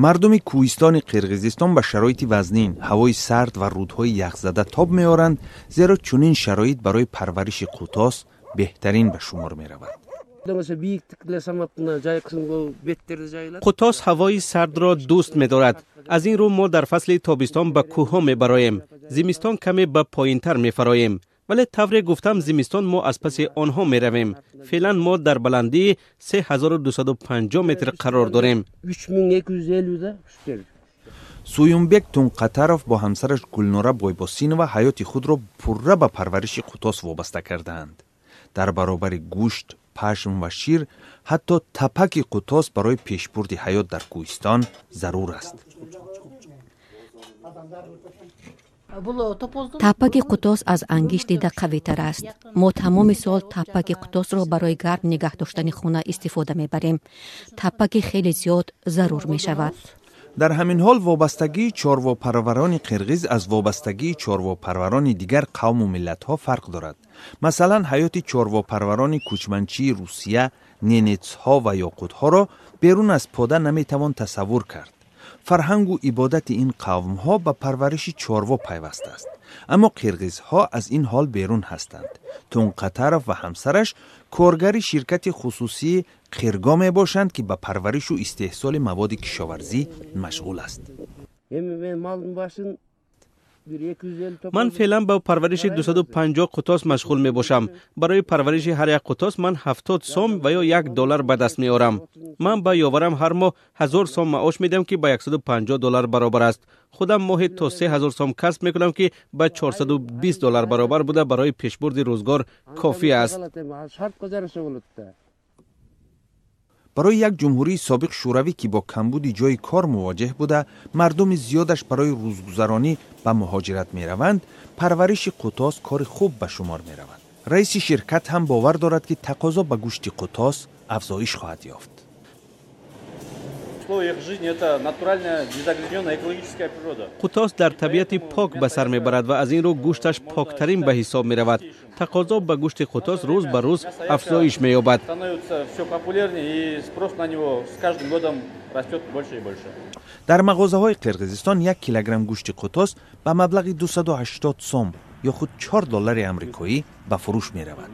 Мардуми кӯҳистони Қирғизистон ба шароити вазнин, ҳавои сард ва рӯдҳои яхзада тоб меоранд, зеро чунин шароит барои парвариши қӯтос беҳтарин ба шумор меравад. Қӯтос ҳавои сардро дӯст медорад. Аз ин рӯ мо дар фасли тобистон ба кӯҳҳо мебароем, зимистон каме ба поинтар мефароем. Вале тавре гуфтам, зимистон мо аз паси онҳо меравем. Феълан мо дар баландии 3250 метр қарор дорем. Суюнбек Тунқатаров бо ҳамсараш Гулнора Бойбосинова ҳаёти худро пурра ба парвариши қӯтос вобаста кардаанд. Дар баробари гӯшт, пашм ва шир, ҳатто тапаки қӯтос барои пешбурди ҳаёт дар кӯҳистон зарур аст. Тапаки қӯтос аз ангишт дида қавитар аст. Мо тамоми сол тапаки қӯтосро барои гарм нигаҳ доштани хона истифода мебарем. Тапаки хеле зиёд зарур мешавад. Дар ҳамин ҳол вобастагии чорвопарварони қирғиз аз вобастагии чорвопарварони дигар қавму миллатҳо фарқ дорад. Масалан, ҳаёти чорвопарварони кӯчманчии Русия, ненетсҳо ва ёқутҳоро берун аз пода наметавон тасаввур кард. Фарҳангу ибодати ин қавмҳо ба парвариши чорво пайваст аст. Аммо қирғизҳо аз ин ҳол берун ҳастанд. Тунқатаров ва ҳамсараш коргари ширкати хусусии Қирго мебошанд, ки ба парваришу истеҳсоли маводи кишоварзӣ машғул аст. Ман феълан ба парвариши 250 қӯтос машғул мебошам. Барои парвариши ҳар як қӯтос ман 70 сом ва ё 1 доллар ба даст меорам. Ман ба ёварам ҳар моҳ 1000 сом маош медиҳам, ки ба 150 доллар баробар аст. Худам моҳе то 3000 сом касб мекунам, ки ба 420 доллар баробар буда, барои пешбурди рӯзгор кофӣ аст. Барои як ҷумҳурии собиқ Шӯравӣ, ки бо камбуди ҷойи кор мувоҷеҳ буда, мардуми зиёдаш барои рӯзгузаронӣ ба муҳоҷират мераванд, парвариши қӯтос кори хуб ба шумор меравад. Раиси ширкат ҳам бовар дорад, ки тақозо ба гӯшти қӯтос афзоиш хоҳад ёфт. Қӯтос дар табиати пок ба сар мебарад ва аз ин рӯ гӯшташ поктарин ба ҳисоб меравад. Тақозо ба гӯшти қӯтос рӯз ба рӯз афзоиш меёбад. Дар мағозаҳои Қирғизистон 1 килограмм гӯшти қӯтос ба маблағи 280 сом ё худ 4 доллари амрикоӣ ба фурӯш меравад.